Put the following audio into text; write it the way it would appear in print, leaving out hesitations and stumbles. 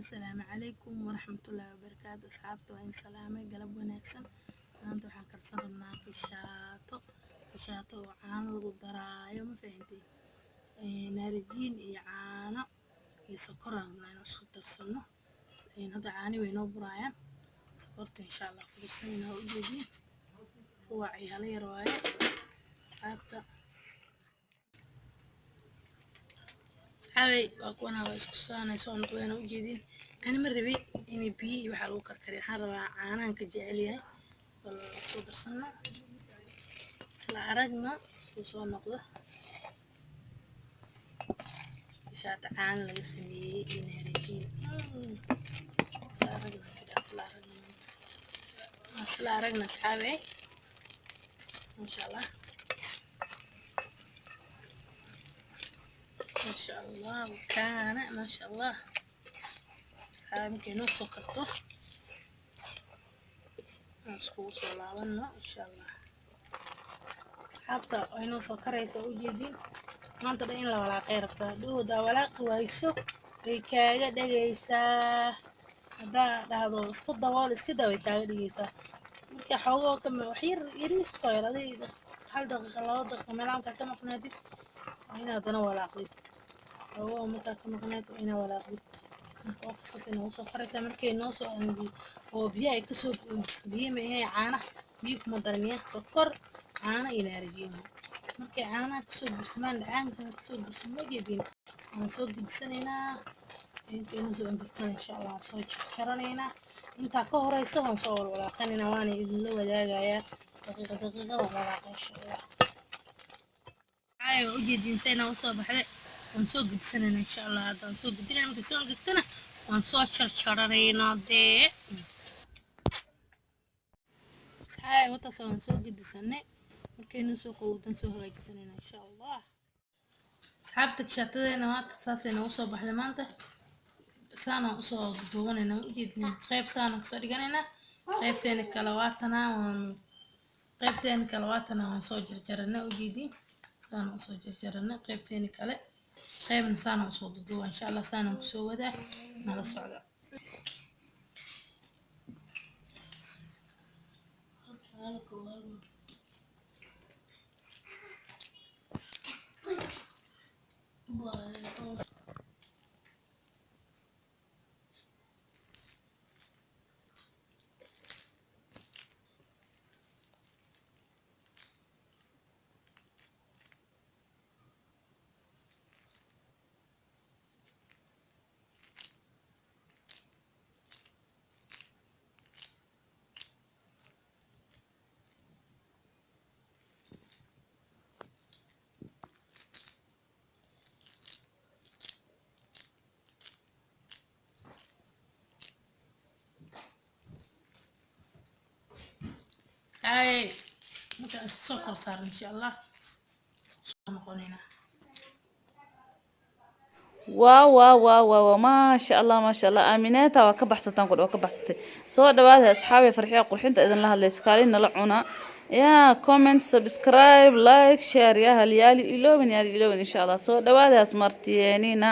Asalaamu calaykum waraxmatullaahi wabarakaatu. Asxaabta, waa in salaamay. Galab wanaagsan. Maanta waxaan karsan rabnaa kishaato, kishaato oo caano lagu daraayo, ma fahantay? Naarajiin iyo caano iyo sokor aan rabnaa inaan isku darsano. Hadda caani way noo buraayaan, sokorta insha Allah ku darsanayna. Waa ujeediin, ruwac iyo hala yar waaye, asxaabta. Asxaabay, waa kuwana, waa isku saanay soo noqdeen, ujeediin. Ani ma rabi inay biyo iyo waxaa lagu karkariyo, waxaan rabaa caanahan ka jecel yahay. Bal soo darsano, isla aragna isku soo noqdo. Shaata caano laga sameeyey iyo naarajiin. Isla aragna, isla aragna maanta, isla aragna, asxaabay, insha Allah. Masha Allah, kaana maasha Allah. Asxaabi, markay noo soo karto aan iskugu soo laabano insha Allah. Asxaabta, way noo soo karaysa, ujeediin. Maanta dhan in la walaaqay rabtaa. Dhow hadaa walaaqi wayso, way kaaga dhagaysaa. Haddaa dhahdo isku dabool, iska daa, way kaaga dhigaysaa. Marka xoogoo kama wax yar yariiskoo yar, adig 1 daqiiqa, 2 daqiiqa meelaha markaa ka maqnaatid, waa inaad haddana walaaqdid. Xoogoo markaa ka maqnaatid, waa inaad walaaqdid. Marka waa kasaas inoogu soo karaysaa. Markay noo soo oo biyo ay kasoo, biyo ma ahee, caanaha biyo kuma darin, sokor, caano iyo naarajiin. Markay caanaha kasoo bursamaan, dhacaanka kasoo bursamo, jeedin, waan soo gedisanaynaa. Intay noo soo engegtana insha Allah waan soo jarjaranaynaa. Intaa ka horeysa waan soo walwalaaqanaynaa, waana idinla wadaagayaa daqiiqa daqiiqa. Waan walaaqa insha Allah. Waa ujeediin sayna usoo baxday. Waan soo gedisanaynaa insha Allah. Hadda waan soo gedinaya. Markay soo engegtana waan soo jarjaranaynaa. Dee asxaabi, wataas waan soo gedisanay. Markaynu soo qowdan, soo hagaajisanayna insha Allah. Asxaabta, kishaatadeena waata, saasay noogu soo baxday maanta. Saanaan usoo duubanayna, ujeedin. Qayb saanaan kasoo dhiganaynaa, qaybteena kale waatanaa. Waan qaybteena kale waatanaa, waan soo jarjaranay, ujeedin. Saanaan usoo jarjaranay qaybteena kale, qaybna saanaan usoo duduuba insha Allah. Saanaan kusoo wadaa, nala socda. Ay, markaan isku soo kor saaran insha Allah, isku soo noqonaynaa. Waa maasha Allah, maasha Allah. Aamineta waa ka baxsataan ku, waa ka baxsatay. Soo dhawaada, asxaabi. Farxiya qurxinta idin la hadlayso. Kaalin nala cuna ya. Comment, subscribe, like, share ya halyaali iloobin, yaali iloobin insha Allah. Soo dhawaadaas martiyeenina.